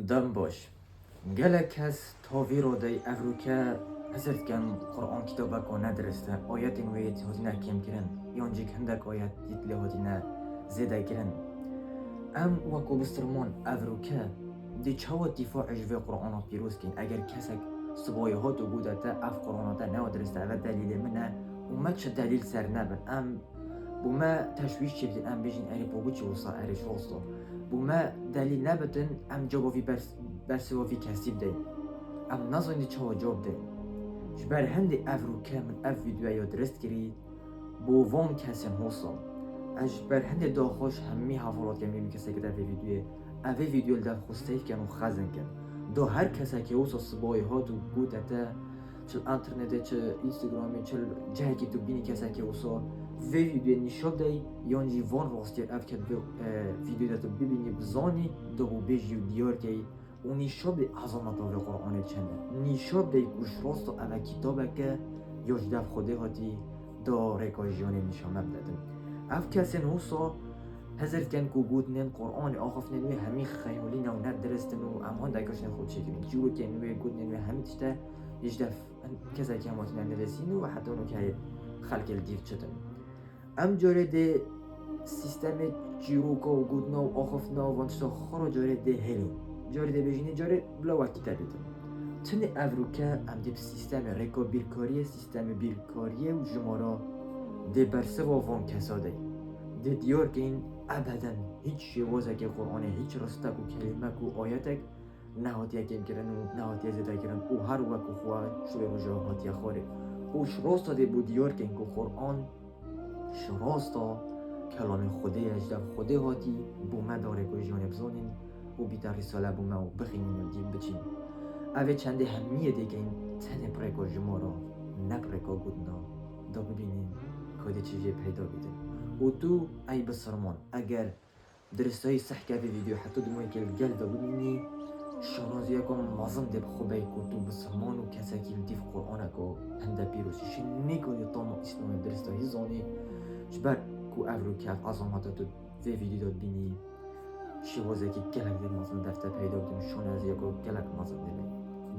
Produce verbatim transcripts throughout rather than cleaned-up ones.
Dem baş. Gelek kes tavî radey evroke hizir dikin Quran kitabeka nedirist e, ayetên wê yê hatine kêmkirin, yan jî hindek ayet yê lê hatine zêdekirin. Em wekû bistirman evroke dê çawa dîfaê ji vê Qurana pîroz kên? Eger kesek sibayê hat û gote te ev Qurana te ne dirist e, ev delîlê min e û me çi delîl ser nebin, em Bo me teşwîş çêbitin, em bêjin erê bo çi wisa, erê ji rast e. Bo me delîl nebitin, em cewabî bers-, bersê wî kesî bidin. Em nazanin çawa cewab bidin. Ji ber hindê evroke min ev vîdeoya dirist kirî bo van kesên hosa. Ez ji ber hindê daxwaş hemî hevalat kem, hemî kesek di vê vîdeoyê, ev vê vîdeo li dev xwe seyf ken û xezin ken. Do her kesekê hosa sibayê hat û gote te, çi li înternetê, çi Instagramê, çi li cihekî tu bînî kesekê wisa vê vîdeoyê nîşa bidey, yan jî van rastiyê ev ke tu, e, vîdeoyê de tu bibînî, bizanî, da bo bêjî û diyar key û nîşa bidey ezameta vê Quranê çend e. Nîşa bidey ku ji rast ev kitabeke ya ji dev Xwedê hatî da rêka jiyanê nîşa me bide din. Ev kesên wisa hizir dikin ku gotinên Quranê, axiftinên wê hemî xeyalî ne û ne dirist in û em hindek tiştên xwe çêkirin. Çîrokên wê, gotinên wê hemî tişt e ji dev kesekî em hatine nivîsîn û heta nûke xelkê li dîv çitin. Em carê dê sîstemê çîroka û gotina û axiftina û van tişta xwe re carê dê hêlin. Carê dê bêjînê carê bila wekî te bîtin. Tenê evroke em dê bi sîstemê rêka bîrkariyê, sîstemê bîrkariyê û jimara dê bersiva van kesa dey. Dê diyar keyin ebeden hîç şêwazekê Quranê, hîç ristek û kelîmek û ayetek nehatiye kêmkirin û nehatiye zêdekirin û her wek xwe ji wê roja hatiye xwarê. Û ji rasta dê bo diyar keyin ku Quran ji rasta kelamê Xwedê ye, ji dev Xwedê hatî, bo me da rêka jiyanê bizanîn û bîte rîsale bo me û bixînin û dîv biçîn. Ev ê çendê hemiyê dê keyin tenê bi rêka jimara, ne bi rêka gotina, da bibînîn ku dê çi jê peyda bîtin. Û tu ey bisirman, eger diristahî sehke vê vîdeo heta dumahîkê li gel de bimînî, şanaziyeke mezin dê bi xwe bey ku tu bisilman û kesekî li dîv Quraneke hinde pîroz î. Şê nêkarî tama Îslamê diristahî zanî, ji ber ku evroke ev ezameta tu vê vîdeo de dibînî, şêwazekî gelek dê mezin dev te peyda bitin û şanaziyeke gelek mezin dê bey.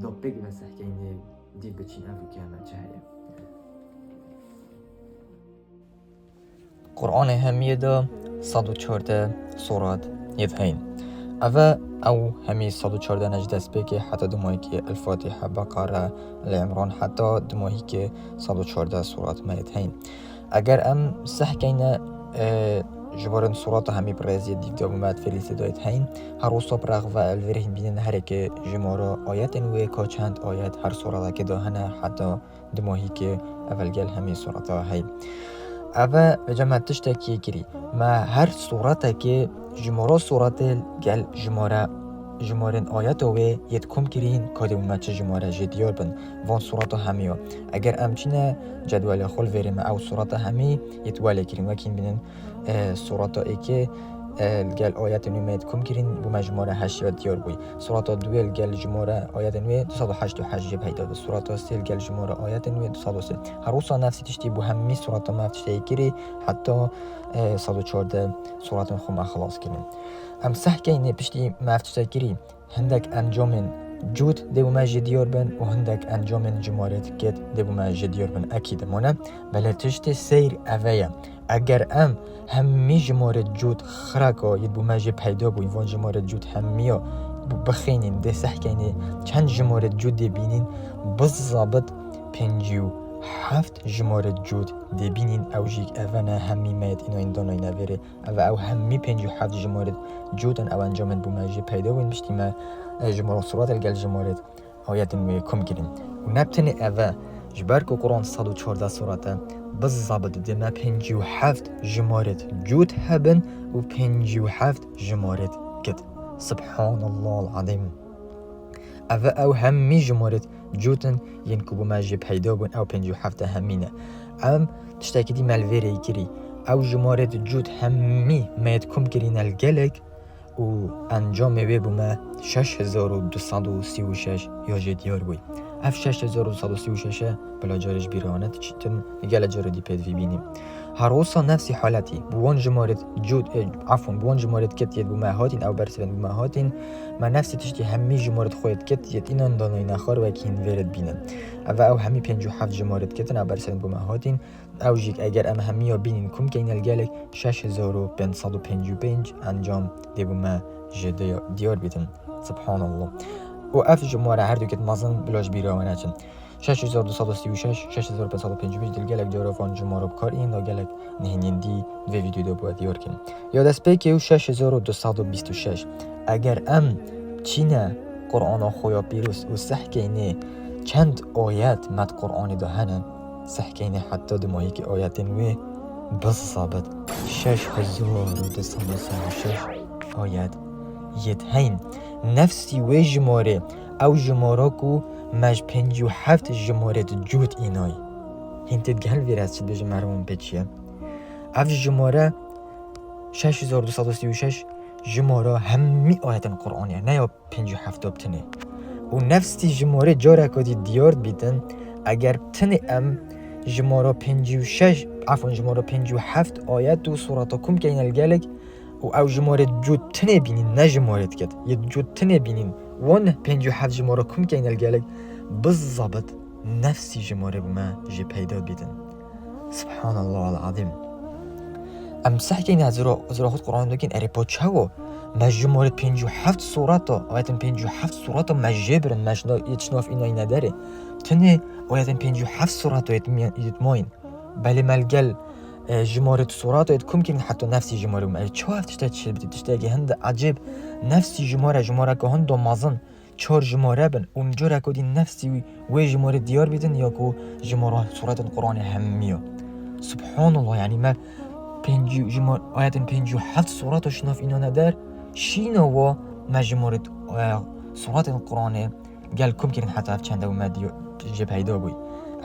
Da pêk ve sehkeyê dîv biçîn evroke me çi heye. Quranê hemiyê de sed û çardeh surat yê heyn. Eve ew hemî sed û çardeh ne ji destpêkê heta dumahîkê El-Fatiha, Beqere, Lê Imran heta dumahîkê sed û çardeh surat me yê heyn. Eger em sehkeyne, e, ji barin surata hemî bi rêziyê dîv de bû me fêlîsê dayet heyn. Her wisa bi rexve li vêrê hîn bînin herêkê jimara ayetên wê ka çend ayet her suratekê de hene heta dumahîkê evel gel hemî surata hey. Eve vêca me tiştekî kirî. Me her suratekê jimara suratê gel jimare, jimarên ayeta wê yê kom kirîn, kadê me çi jimare jê diyar bin. Van surata hemiya. Eger em çîne cedwelê xwe li vêrê me ew surata hemî yê welê kirîn. Wekîn bînin, e, surata êkê, e, li gel ayetên wê me yê kom kirîn, bo me jimare heşt ya diyar bûy. Surata duyê li gel jimare ayetên wê du sed û heşt û heşt jê peyda bi. Surata sê li gel jimare ayetên wê du sed û sê. Her wisa nefsî tiştî bo hemî surata me ev tiştê kirî, heta, e, sed û çardeh suratên xwe me xilas kirin. Em sehkeynê piştî me ev tiştê kirî, hindek encamên cût dê bo me jê diyar bin û hindek encamên jimarêt kêt dê bo me jê diyar bin. Ekîd mane, belê tiştê seyr eve ye. Eger em hemî jimarê cût xireka yê bo me jê peyda bûyî, van jimarê cût hemiya bi-, bixênîn, dê sehkeynê çend jimarê cût dê bînîn, bizabit pêncî û heft jimarê cût dê bînîn, ew jî eve ne hemî me yê înayîn danayîne vêrê. Eve ew hemî pêncî û heft jimarê cût in, ew encamên bo me jê peyda bûyîn, piştî me, e, jimara surata li gel jimarê ayetên wê kom kirin. Û ne bi tenê eve, ji ber ku Quran sed û çardeh surat e, bizabit dê me pêncî û heft jimarêt cût hebin û pêncî û heft jimarêt kit. Subhanallahul azîm. Eve ew hemî jimarêt cût in yên ku bo me jê peyda bûn, ew pêncî û heft hemî ne. Em tiştekî dî me li vêrê kirî. Ew jimarêt cût hemî me yê kom kirîne li gelek, û encamê wê bo me şeş hezar û du sed û sî û şeş ya jê diyar bûy. Ev şeş hezar û du sed û sî û şeş e, bila carê ji bîr ane diçitin, gelek carê dî pêdivî bînî. Her wisa nefsî haletî, bi wan jimarêt cûd, e, efûn, bi wan jimarêt kit yêt bi me hatîn, ew bersivên bi me hatîn, me nefsî tiştî hemî jimarêt xwe yêt kit yêt înan danayî nexar wek hîn vêrêt bînin. Ev ew hemî pêncî û heft jimarêt kitin, ew bersivên bi me hatîn, ew jî eger em hemiya bînîn kum keynel gelek şeş hezar û pênc sed û pêncî û pênc encam dê bi me ji diya-, diyar bîtin. Subhanallah. Û ev jimare her dukêt mezin bila ji bîra we neçin. Şeş hezar du sed û sî û şeş, şeş hezar pênc sed û pêncî û pênc dil gelek cara van jimara bi kar yên da gelek nihêniyên dî di vê vîdyoda bi we diyar kin. Ya destpêkê û şeş hezar û du sed û bîst û şeş. Eger em çîne Qur'ana xwe ya pîroz û sehkeynê çend ayet me di Qur'anê de hene, sehkeynê heta di mayîkê ayetên wê bizabit şeş hezar û du sed û sî û şeş ayet yêt heyn. Nefsî wê jimarê, ew jimara ku me ji pêncî û heft jimarê di cût înay. Hîn tê digel vêre ez çi dibêjim, merivên pê çi ye? Ev jimare şeş hezar du sed û sî û şeş jimara hemî ayetên Qur'anê ye, ne ya pêncî û heft bi tinê. Û nefsî jimarê careka dî diyar dibîtin, eger tinê em jimara pêncî û şeş, efûn, jimara pêncî û heft ayet û surata kum keynel gelek, û ew jimarê cût tinê bînîn, ne jimarê diket. Yê cût tinê bînîn, wan pêncî û heft jimara kum keynel gelek, bizabit nefsî jimarê bi me jê peyda bîtin. Subhanallah al-azîm. Em sehkeynê zira, zira xwe Qur'an dokin, erê pa çawa? Me jimarê pêncî û heft surata, ayetên pêncî û heft surata me jê birin, me şina-, yê şinaf îna îne derê. Tinê ayetên pêncî û heft surata yêt mi-, yêt mayîn. Belê me li gel, e, jimarê tu surata yêt kum kirin heta nefsî jimarê bûm. Ev çawa ev tişte çi bidî? Tiştekî hinde ecêb. Nefsî jimare, jimareke hinde mezin, çar jimare bin û careke dî nefsî wî, wê jimarê diyar bîtin ya ku jimara suretên Qur'anê hemiya. Subhanallah, yanî me pêncî jimar-, ayetên pêncî û heft surata şinaf înane der, şîna wa me jimarê, e, suretên Qur'anê gel kum kirin heta ev çende û me diyo-, jê peyda bûyî.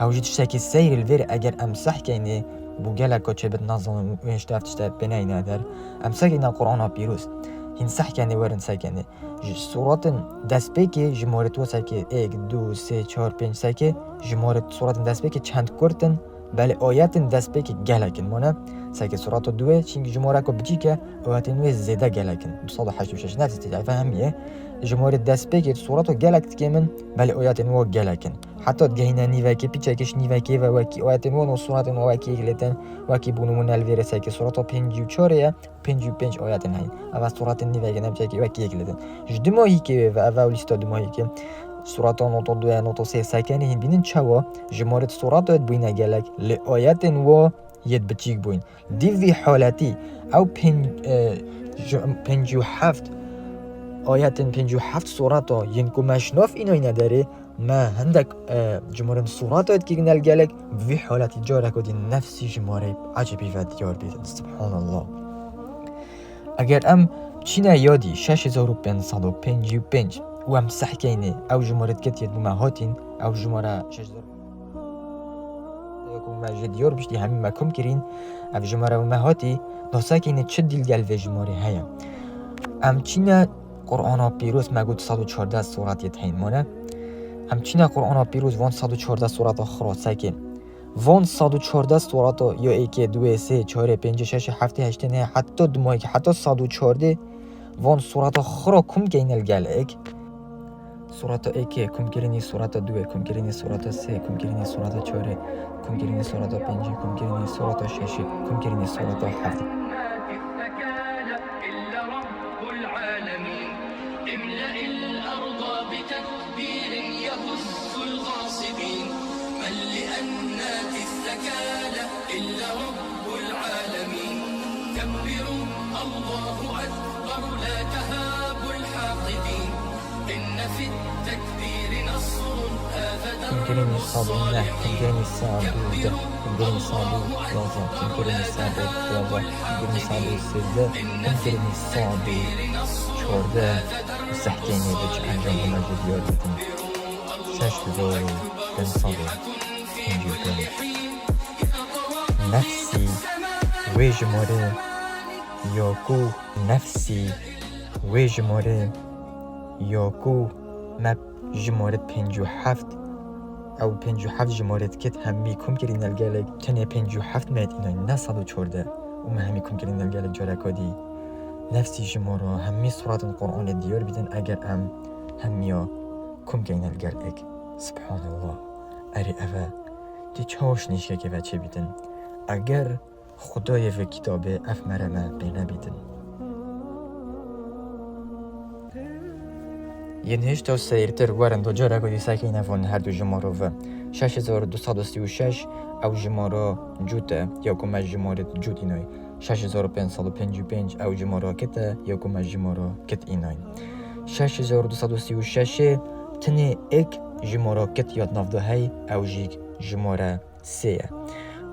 Ew jî tiştekî seyr li vêr eger em sehkeynê bû geleka çêbit nazanin û hêşta ev tişte pê neyne der. Em sehkeynê Qur'ana pîroz. Hîn sehkeynê werin sehkeynê. Ji suratên destpêkê jimarê tu sehkê êk, du, sê, çar, pênc sehkê jimarê suratên destpêkê çend kurt in, belê ayetên destpêkê gelek in. Mane sehkê surata duwê, çinkî jimareka biçîk e, ayetên wê zêde gelek in. Du sed û heşt û şeş ne zêde, ev hemî ye. Jimarê destpêkê surata gelek dikêm in, belê ayetên wê gelek in. Heta digehîne nîvekê, piçekê ji nîvekê ve wekî ayetên wê û suratên wê wekî yek lêtin, wekî bû nimûne li vêrê sehkê surata pêncî û çarê ye. Pêncî û pênc ayetên heyî. Eva suratên nîvegê ne biçekî wekî yek lêtin. Ji dimahîkê wê ve eva ew lîsta dimahîkê. Surata nota du ya nota sê sekenê hîn bînin çawa? Jimarê surata yêt bûyîne gelek. Lê ayetên wa yêt biçîk bûyîn. Dî vî haletî ew pênc, e, ji, pêncî û heft ayetên pêncî û heft surata yên ku me şinaf înayne derê, me hindek, e, jimarên surata dikî nel gelek, vî haletî careka dî nefsî jimarê ecêbî ve diyar bîtin. Subhanallah. Eger em çîne yadî şeş hezar û pênc sed û pêncî û pênc û em sehkeynê ew jimarê diketiyê bû me hatîn, ew jimare şeş hezar ku me ji diyar biştî hemî me kum kirîn, ev jimare me hatî, da sekeyne çi dîl gel vê jimarê heye. Em çîne Qur'ana pîroz me got sed û çardeh surat yê teyn mane. Em çîne Qur'ana pîroz van sed û çardeh surata xira sekê. Van sed û çardeh surata ya êkê, duê, sê, çarê, pêncê, şeşê, heftê, heştê, nehê, heta dimayekê, heta sed û çardeh van surata xira kum keyne li gel êk. Surata êkê, kumkirinî surata duê, kumkirinî surata sê, kumkirinî surata çarê, kumkirinî surata pêncê, kumkirinî surata şeşê, kumkirinî surata heftê. املأ الأرض بتكبير يهز الغاصبين. من لأنات الثكالى إلا رب العالمين. كبروا الله أكبر لا تهابوا الحاقدين. إن في التكبير نصر هذا درب الصالحين. Kumkirinî sedû neh, kumkirinî sedû deh, kumkirinî sedû yazdeh, kumkirinî sedû duwazdeh, kumkirinî sedû sêzdeh, kumkirinî sedû çardeh û sehkeyê nêvî çi encam bûne jê diyar dikin. Şeş hezar û pênc sed û pêncî û pênc. Nefsî wê jimarê ya ku, nefsî wê jimarê ya ku me jimarê pêncî û heft ew pêncî û heft jimorê dikit hemî kom kirîne li gelek, tenê pêncî û heft me yêt înoy, ne sed û çardeh. Û me hemî kom kirîne li gelek careka dî. Nefsî jimara hemî suratên Qur'anê diyar bîtin eger em hemiya kom keyne li gelek. Subhanallah. Erê eve, tu çawa şinîşkekê ve çê bîtin? Eger Xwedayê vê kitabê ev mere me pê nebîtin. Yên hêşta seyirtir werin do careka dî sekeyne von her du jimaro ve. Şeş hezar du sed û sî û şeş ew jimara cût e, ya ku me jimarê cût înoy. Şeş hezar pênc sed û pêncî û pênc ew jimara kit e, ya ku me jimara kit înoy. Şeş hezar du sed û sî û şeşê tinê êk jimara kit ya di nav de hey, ew jî jimare sê ye.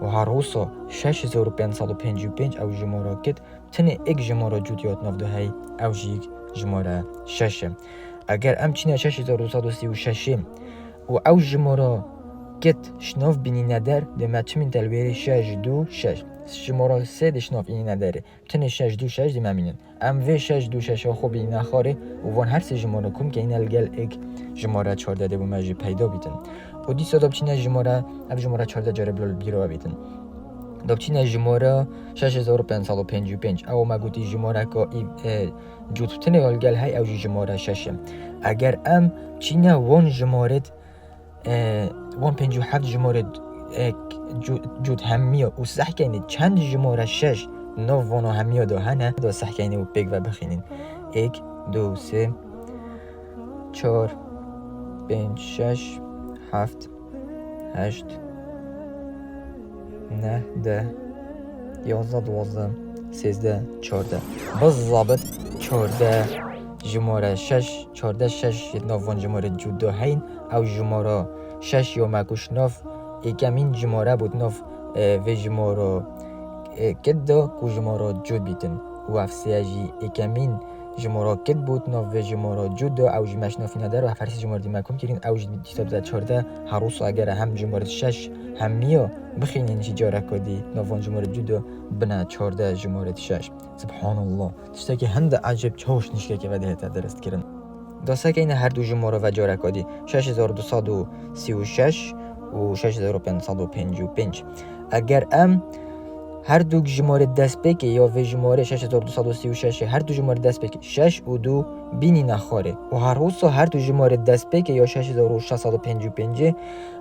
Û her wisa şeş hezar û pênc sed û pêncî û pênc ew jimara kit, tinê êk jimara cût ya di nav de hey, ew jî jimare şeş e. Eger em çîne şeş hezar du sed û sî û şeşê û ew jimara kit şinav bînîne der, dê me çi mîn te li wêrê şeş du şeş. Jimara sê dê şinav înîne derê. Tinê şeş du şeş dê me mînin. Em vê şeş du şeşa xwe bînîne xwarê û van her sê jimara kom keyne li gel êk jimara çardeh dê bo me jî peyda bîtin. Û dîsa da biçîne jimara, ev jimara çardeh care bila li bîra we bîtin. Da biçîne jimara şeş hezar û pênc sed û pêncî û pênc. Ew me gotî jimareka î, e, cût tinê ya li gel hey, ew jî jimara şeş e. Eger em çîne wan jimarêt e, wan pêncî û heft jimorê, e, cu-, cût hemiya û sehkeynê çend jimore şeş nav vano hemiya de hene, da sehkeynê û pêk ve bixînin. Êk, du, sê, çar, pênc, şeş, heft, heşt, neh, deh, yazdeh, duwazdeh, sêzdeh, çardeh. Bizabit çardeh jimore şeş, çardeh şeş ji nav van jimorê cût de heyn. Ew jimara şeş ya me ku şinav êkemîn jimare bût nav, e, vê jimara, e, kit de ku jimara cût bîtin. Û ev sê jî êkemîn jimara kit bût nav vê jimara cût de, ew jî me şinafîne der û ev her sê jimara dî me kom kirîn, ew jî dîsa bide çardeh. Her wisa eger em hem jimara şeş hemiya bixînin jî careka dî nav van jimara cût de bine çardeh jimara şeş. Subhanallah. Tiştekî hinde ecêb çawa şinîşkekê ve dihête dirist kirin. Da sekeyne her du jimara ve careka dî, şeş hezar du sed û sî û şeş û şeş hezar û pênc sed û pêncî û pênc. Eger em her du jimarê destpêkê ya vê jimarê şeş hezar du sed û sî û şeş ê, her du jimarê destpêkê şeş û du bînîne xwarê û her wisa her du jimarê destpêkê ya şeş hezar û şeş sed û pêncî û pêncê,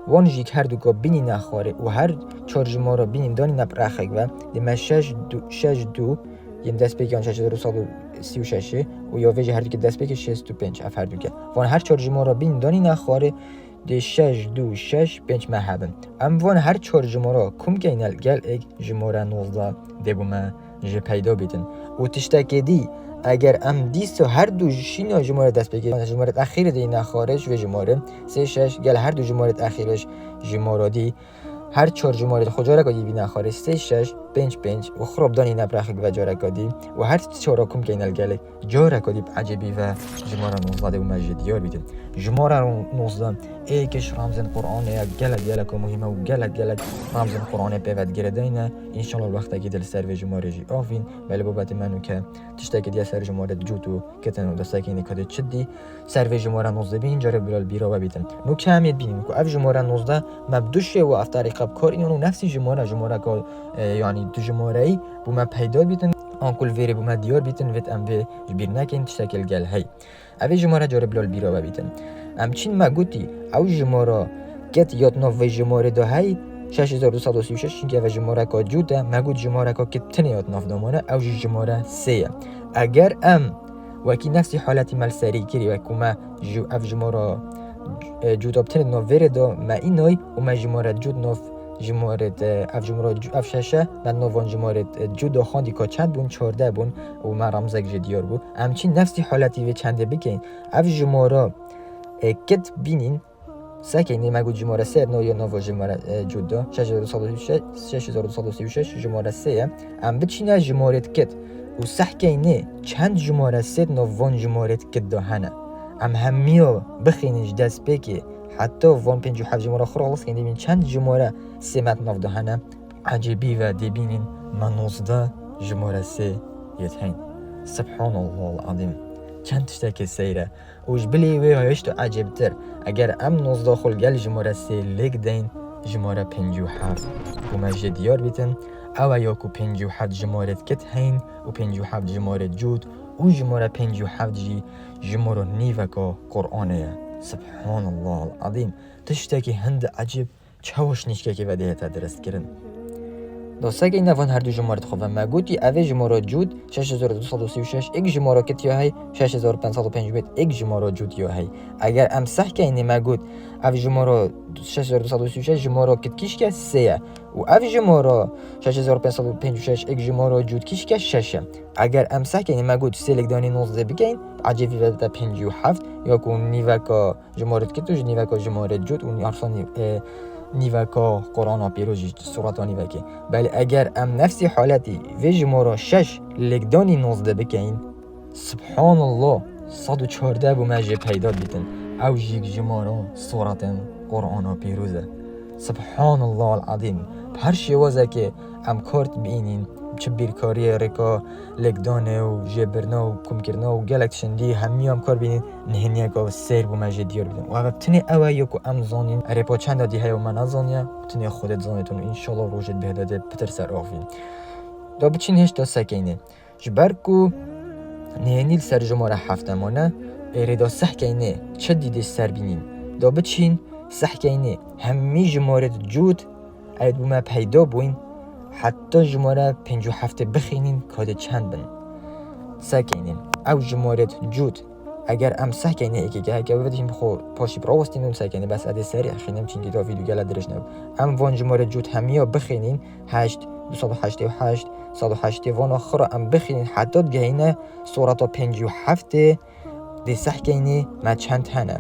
wan jî her duka bînîne xwarê û her çar jimara bînîn danîne bi rexek ve, dê me şeş du, şeş du yên destpêkiyan şeş hezar û sî û şeş ê û ya vê jî her dukê destpêkê şêst û pênc, ev her duke. Van her çar jimara bîn danîne xwarê, dê şeş du şeş pênc me hebin. Em van her çar jimara kom keyne gel êk jimara nozdeh dê bo me jê peyda bîtin. Û tiştekê dî, eger em dîsa her du şîna jimara destpêkê, jimara exîrê dê yîne xwarê ji vê jimare, sê şeş, gel her du jimara exîrê jimara dî, her çar jimarê xwe careka dî bîne xwarê, sê şeş, pênc pênc û xirab danîne bi rexek ve careka dî û her çara kom keyne li gelek careka dî bi ecêbî ve jimara nozdeh dê bo me jê diyar bîtin. Jimara nozdeh êk ji ramzên Qur'anê ye, gelek gelek muhîm e û gelek gelek ramzên Qur'anê pê ve digirêdayne. Înşallah wextekî dî li ser vê jimarê jî avîn, belê babetê me nûke tiştekî dî ye ser jimarê cût û kitin û destekî nî kadê çi dî. Ser vê jimara nozdeh bînin, carê bila li bîra we bîtin. Nûke em ê bînin ku ev jimara nozdeh me bi du şêwe ev tarîqa bi kar înan û nefsî jimara, jimareka, e, yanî du jimareyî bo me peyda bîtin, an ku li vêrê bo me diyar bîtin, vêt em vê ji bîr nekin, tiştekê li gel hey. Ev ê jimara carê bila li bîra we bîtin. Em çîn me gotî, ew jimara ket ya di nav vê jimarê de hey, şeş hezar du sed û sî û şeş, çimkî ev jimareka cût e, me got jimareka ket tinê ya di nav de mane, ew jî jimara sê ye. Eger em wekî nefsî haletî me li serî kirî, wek ku me ji ev jimara, e, cût a bi tenê di nav vêrê de me înoy û me jimara cût nav jimarê de, ev jimara cû-, ev şeş e, me di nav van jimarê, e, cût de xwendî ka çend bûn, çardeh bûn û me remzek jê diyar bû. Em çîn nefsî haletî vê çendê bikeyn. Ev jimara, e, kit bînîn, Sekê nê me got jimare sê no ya nava jimare, e, cût de. Şeş hezar du sed û sî û şeş, şeş hezar du sed û sî û şeş jimare sê ye. Em biçîne jimarê dikit û sehkey nê çend jimare sê di nav van jimarê dikit de hene. Em hemiya bixînin ji destpêkê heta van pêncî û heft jimara xwe re xelas kên dê bînin çend jimare sê me di nav de hene. Ecêbî ve dê bînin me nozdeh jimare sê yê heyn. Subhanallahul azîm. çend tiştekê seyr e. Û ji bilî wê hêşt û ecêbtir, eger em nozdeh xwe li gel jimare sê lêk deyn, jimare pêncî û heft bo me jê diyar bîtin. Ew e ya ku pêncî û heft jimare kit heyn û pêncî û heft jimare cût û jimare pêncî û heft jî jimaro nîveka Qur'anê ye. Subhanallah al-azîm. Tiştekî hinde ecêb çawa ji nîşkekê ve dihête diristkirin. Dostekî, ne van her du jimare dixwe ve me gotî, ev ê jimara cût şeş hezar du sed û sî û şeş êk jimara kit ya hey, şeş hezar pênc sed û pêncî êk jimara cût ya hey. Eger em seh keynê me got, ev jimara şeş hezar du sed û sî û şeş jimara kitkîşke sê ye. Û ev jimara şeş hezar pênc sed û pêncî û şeş êk jimara cûtkîşke şeş e. Eger em seh keynê me got sê lêkdanî nozdeh bikeyn, ecêbî ve te pêncî û heft, ya ku nîveka jimare kit û ji nîveka jimare cût û arsa nîv-, e, nîveka Qur'ana pîroz jî surata nîvekê. Belê eger em nefsî haletî vê jimara şeş lêkdanî nozdeh bikeyn, Subhanallah, sed û çardeh bo me jê peyda bîtin. Ew jî jimara suratên Qur'ana pîroz e. Subhanallah al-azîm. Bi her şêwazekê em kar bînîn, çi bîrkariyê rêka lêkdanê û jêbirina û komkirina û gelek tiştên dî hemî em kar bînîn, nihêniyeka seyr bo me jê diyar bidin. Û ev tinê ew e ya ku em zanîn, rêpa çenda dî heye û me nezaniye, tinê Xwedê dizanîtin û înşallah rojê dibê de dê pitir ser axivîn. Da biçîn hêşta sekeynê. Ji ber ku nihênî li ser jimare heft e mane, ê rê da seh keynê çi dî dê ser bînîn. Da biçîn seh keynê hemî jimare cût, Ew bo me peyda bûyn, heta jimare pêncî û heftê bixînîn, ka dê çend bin. Sekeynîn. Ew jimare cût. Eger em seh keynê êkê ke, heke bidîn bi xwe paşî bi rawestîn û sekeynê, bes edê serî xînim, çinkî da vîdyo gele dirêj nebû. Em van jimare cût hemiya bixînîn, heşt, du sed û heştê û heşt, sed û heştê, vana xira em bixînîn, heta digehîne surata pêncî û heftê, Dê seh keynê me çend hene?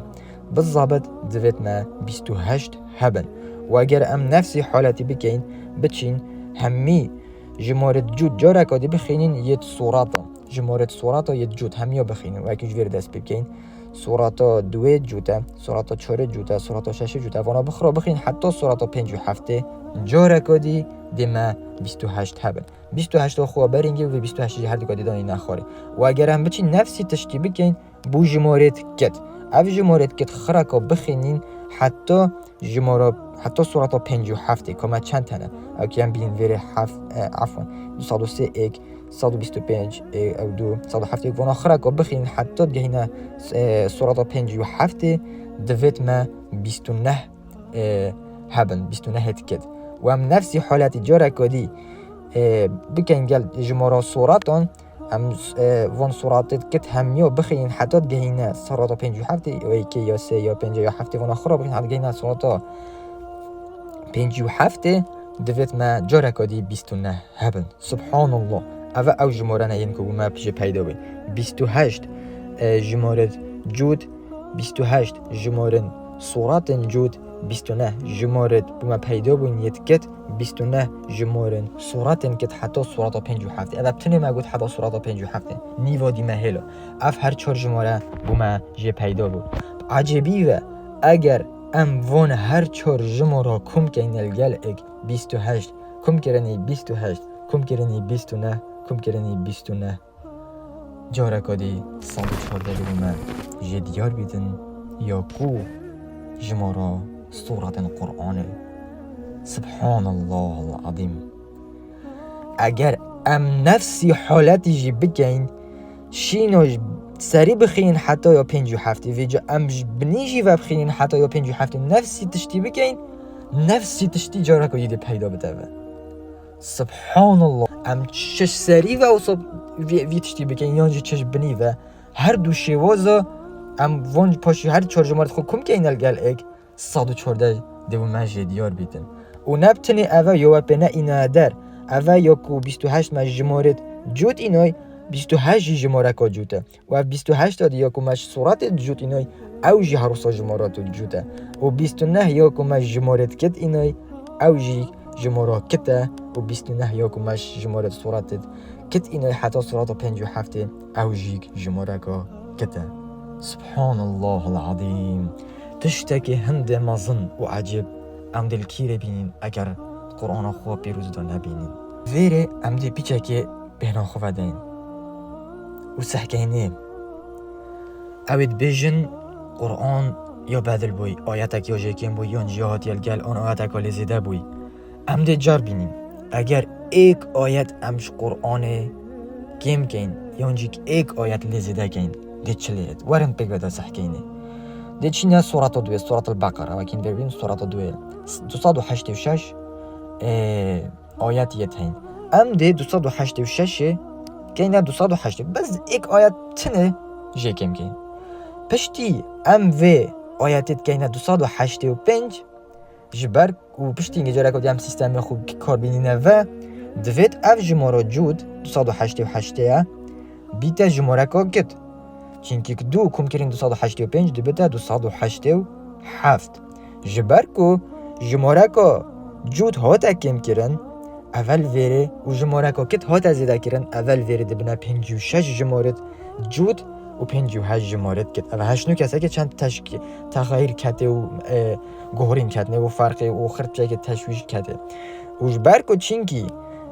Bi zabit divêt me bîst û heşt hebin. Û eger em nefsî haletî bikeyn, biçîn hemî jimare cût careka dî bixînîn yêt surata. Jimare surata yêt cût hemiya bixînin. Wekî ji vêrê dest pê bikeyn. Surata duwê cût e, surata çarê cût e, surata şeşê cût e. Vana bixira bixîn heta surata pêncî û heftê careka dî dê me bîst û heşt hebin. Bîst û heşt xwe berîngê û vê bîst û heşt jî her du kadî danî nexwarê. Û eger em biçîn nefsî tiştî bikeyn, bû jimarêt kit. Ev jimarêt kit xireka bixînîn heta jimara, heta surata pêncî û heftê, ka me çend hene? Ew ki em bînin vêrê heft, e, efwan, du sed û sê êk, sed û bîst û pênc ê, ew du, sed û heftê êk, vana xireka bixînîn heta digehîne, e, surata pêncî û heftê, divêt me bîst û neh e, hebin, bîst û nehê dikit. Û em nefsî haletî careka dî, e, bikin gel jimara suratan, em, e, van suratê dikit hemiya bixînin heta digehîne surata pêncî û heftê, ya êkê, ya sê, ya pêncê, ya heftê, vana xira bixînin heta digehîne surata pêncî û heftê, divêt me careka dî bîst û neh hebin. Subhanallah. Ev e ew jimorene yên ku bû me jê peyda bûn. Bîst û heşt, e, jimorên cûd, bîst û heşt jimorên suratên cûd, bîst û neh jimorên bû me peyda bûn yê dikit, bîst û neh jimorên suratên kit heta surata pêncî û heftê. Ev e tinê me got heta surata pêncî û heftê. Nîva dî me hêla. Ev her çar jimore bû me jê peyda bû. Ecêbî ve, eger em van her çar jimora kom keynê li gel êk bîst û heşt, kom kirinî bîst û heşt, kom kirinî bîst û neh, kom kirinî bîst û neh. Careka dî sed û çardeh dibû me jê diyar bîtin ya ku jimara suratên Qur'anê. Subhanallahul azîm. Eger em nefsî haletî jî bikeyn, şîna ji serî bixînin heta ya pêncî û heftê, vêca em ji binî jî vebixînin heta ya pêncî û heftê, nefsî tiştî bikeyn, nefsî tiştî careka yê dê peyda bite ve. Subhanallah. Em çi serî ve wisa vî, vî tiştî bikeyn, yan jî çi ji binî ve. Her du şêwaza em van paşî her çar jimar xwe kom keyn el gel êk, sed û çardeh dê bo me jê diyar bîtin. Û ne bi tinê ev e, ya we pê ne îne der. Ev e ya ku bîst û heşt me jimarêt cût înoy, bîst û heşt jî jimareka cût e. Û ev bîst û heşt a dî ya ku me ji suratê cût înoy, ew jî her wisa jimara tu cût e. Û bîst û neh ya ku me jimarêt kit înoy, ew jî jimara kit e. Û bîst û neh ya ku me ji jimarêt suratê kit înoy heta surata pêncî û heftê, ew jî jimareka kit e. Subhanallahul azîm. Tiştekî hindê mezin û ecêb em dê li kî rê bînin eger Qur'ana xwe pîroz de nebînin. Vêrê em dê pîçekê bêhna xwe vedeyin. Û sehkeynê. Ew ê dibêjin Quran ya bedil bûy, ayetek ya jê kêm bûy, yan jî ya hatiye li gel an ayeteka lê zêde bûy. Em dê car bînîn. Eger êk ayet em ji Quranê kêm keyn, yan jî êk ayet lê zêde keyn, dê çi lê hêt? Werin pêk ve de sehkeynê. Dê çîne surata duê, Suratul Beqara, wekî vê bîn surata duê. Du sed û heştê û şeş, e, ayet yê teyn. Em dê du sed û heştê û şeş ê keyne du sed û heştê. Bes êk ayet tine jê kêm keyn. Piştî em vê ayetê dikeyne du sed û heştê û pênc, ji ber ku piştî hingê careka dî em sîstemê xwe kar bînîne ve, divêt ev jimara cûd du sed û heştê û heştê ye, bîte jimareka git. Çinkî du komkirîn du sed û heştê û pênc dibite du sed û heştê û heft. Ji ber ku jimareka cûd hate kêmkirin, evel vêrê û jimareka kit hate zêdekirin, evel vêrê dibine pêncî û şeş jimaret cûd û pêncî û heşt jimaret kit. Ev heşt nû keseke çend teşk-, texeyir kete û, e, guhorîn ketine û ferqê û xirtçeke teşwîş kete. Û ji ber ku çinkî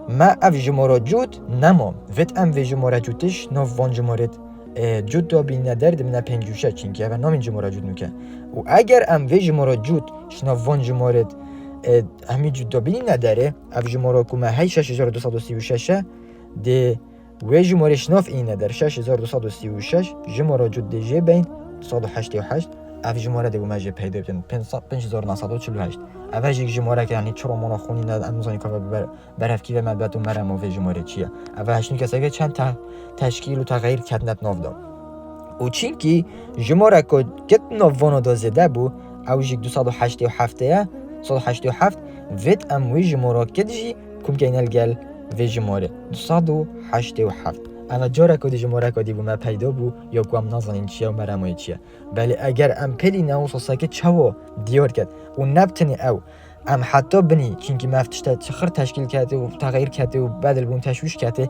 me ev jimara cûd nema, vêt em vê jimara cûtiş nav van jimaret, e, cûd da bîne der dibine pêncî û şeş, çinkî ev namîn jimara cûd nûke. Û eger em vê jimara cûd ji nav van jimaret, e, hemî cûd da bînîne derê, ev jimara ku me hey şeş hezar du sed û sî û şeş e, dê wê jimarê şinaf îne der şeş hezar du sed û sî û şeş, jimara cûd dê jê beyn du sed û heştê û heşt, ev jimare dê bû me jê peyda bikin, pênc sed, pênc hezar neh sed û çil û heşt. Ev jî jimareke, yanî çi romana xwînîne, em zanî ka ve ber-, berhevkî ve me dibet û meremo vê jimarê çi ye. Ev heşt nû keseke çend te-, teşkîl û texeyir ketine di nav de. Û çinkî jimareka git nav vana de zêde bû, ew jî du sed û heştê û heft ye, du sed û heştê û heft, vêt em wê jimara git jî Kum keyne li gel vê jimarê. Du sed û heştê û heft. Eva careka dî jimareka dî bû me peyda bû, ya ku em nazanîn çi ye û meremayê çi ye. Belê eger em pêlî ne wisa seke çawa diyar ket û ne bi tenê ew, em heta binî, çinkî me ev tişte çixir teşkîl kete û texeyir kete û bedil bûn teşwîş kete,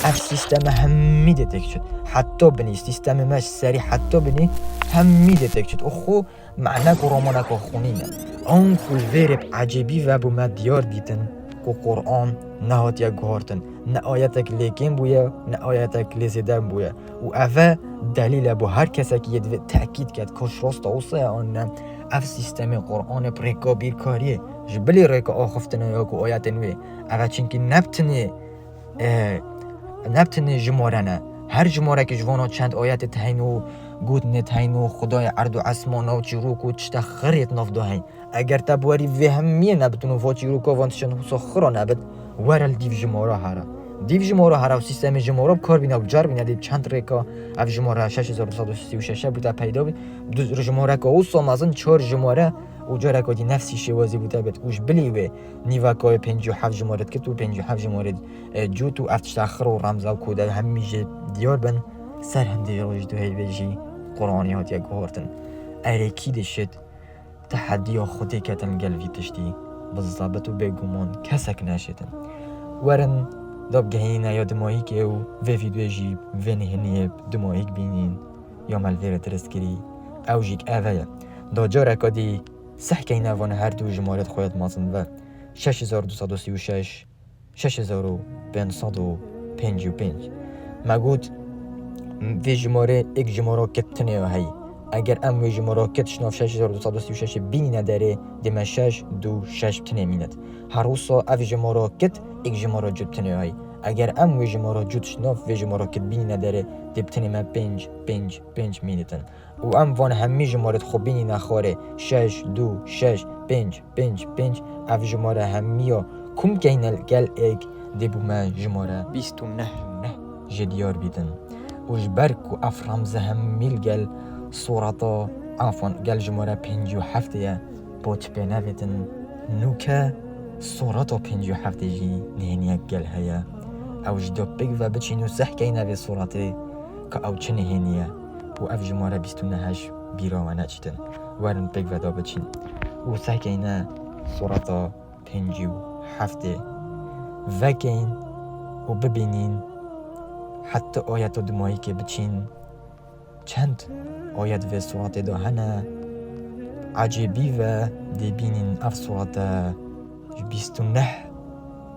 ev sîsteme hemî dê têk çit. Heta binî, sîstemê me ji serî heta binî hemî dê têk çit. Û xwe Manek û romaneka xwînî ne. Anku li vê rê bi ecêbî ve bû me diyar dîtin ku Quran nehatiye guhartin. Ne ayetek lê kêm bûye, ne ayetek lê zêde bûye. Û eve delîl e bo her kesekî yê divê tekîd ket ka ji rasta wisa ye an ne. Ev sîstemê Quranê bi rêka bîrkariyê ji bilî rêka axiftinê ya ku ayetên wê. Eve çinkî ne bi tenê E, ne bi tenê jimare ne. Her jimareke ji vana çend ayetê diheyn û gotinê diheyn û Xwedayê erd û esmana û çîrok û tişta xirê di nav de heyn. Eger te biwerî vê hemiyê nebit û va çîroka van tiştan wisa xira nebit, were li dîv jimara here. Dîv jimara here û sîstemê jimara bi kar bîne û bi car bîne dê çend rêka ev jimara şeş hezar du sed û sî û şeş e bû te peyda bît. Du jimareka wisa mezin çar jimare û careka dî nefsî şêwazî bû te bit û ji bilî wê nîveka wê pêncî û heft jimare dikit û pêncî û heft jimare e, cût û ev tişta xir û remza û kode hemî jê diyar bin, ser hindê roj duhê vê jî Quranê hatiye guhartin. Erê kî dişit, tehediya Xwedê ketin gel vî tiştî, bi zebit û bêguman kesek neşêtin. Werin, da bigehîne ya dimahîkê û vê vîdeoyê jî vê nihêniyê dimahîk bînîn, ya me li vê re dirist kirî, ew jî ev e. Da careka dî sehkeyne van her du jimarê xwe ya dimazin ve. Şeş hezar du sed û sî û şeş, şeş hezar û pênc sed û pêncî û pênc. Me got, vê jimarê êk jimara kit tinê ya heyî. Eger em wê jimara kit ji nav şeş hezar du sed û sî û şeş bînîne derê, dê me şeş du şeş tinê mînit. Her wisa ev jimara kit êk jimara cût tinê ya heyî. Eger em wê jimara cût ji nav vê jimara kit bînîne derê, dê bi tinê me pênc pênc pênc mînitin. Û em van hemî jimarê xwe bînîne xwarê şeş du şeş pênc pênc pênc, ev jimare hemiya kum keyne gel êk dê bû me jimare bîst û neh neh jê diyar bîtin. Û ji ber ku ev remze hemî li gel surata, afwan, gel jimare pêncî û heftê ye, bo çi pê nevêtin, nûke surata pêncî û heftê jî nihêniyek gel heye. Ew ji do pêk ve biçîn û sehkeyne vê suratê ka ew çi nihênî ye û ev jimare bîst û neh ji bîra we neçîtin. Werin pêk ve da biçîn û sehkeyne surata pêncî û heftê vekeyn û bibînîn heta ayeta dimayîkê biçîn. Çend ayet vê suratê de hene, ecêbî ve dê bînîn ev surate ji bîst û neh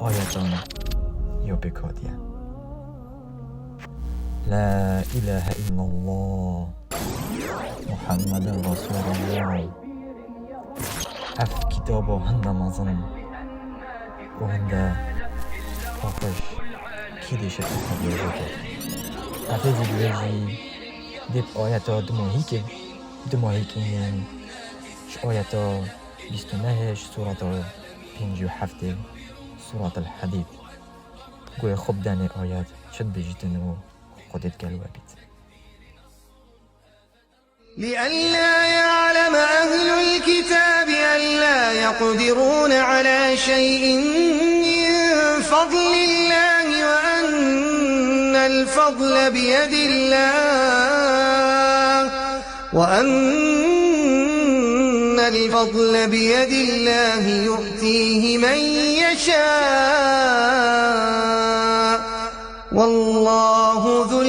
ayetan ya pêk hatiye. La ilahe illallah. Muhammeden Resulullah. Ev kitabo hinde mezin in û hinde paqij kî dişe ev xebûr bike. Ev ê zî dibêjî dê bi ayeta dumahîkê, dumahîkê ji ayeta bîst û nehê ji surata pêncî û heftê, Suratul Hadîd. Guhê xwe bidenê ayet çi dibêjîtin û Xwedê digel we bît. لئلا يعلم أهل الكتاب ألا يقدرون على شيء من فضل الله وأن الفضل بيد الله وأن الفضل بيد الله يؤتيه من يشاء والله ذو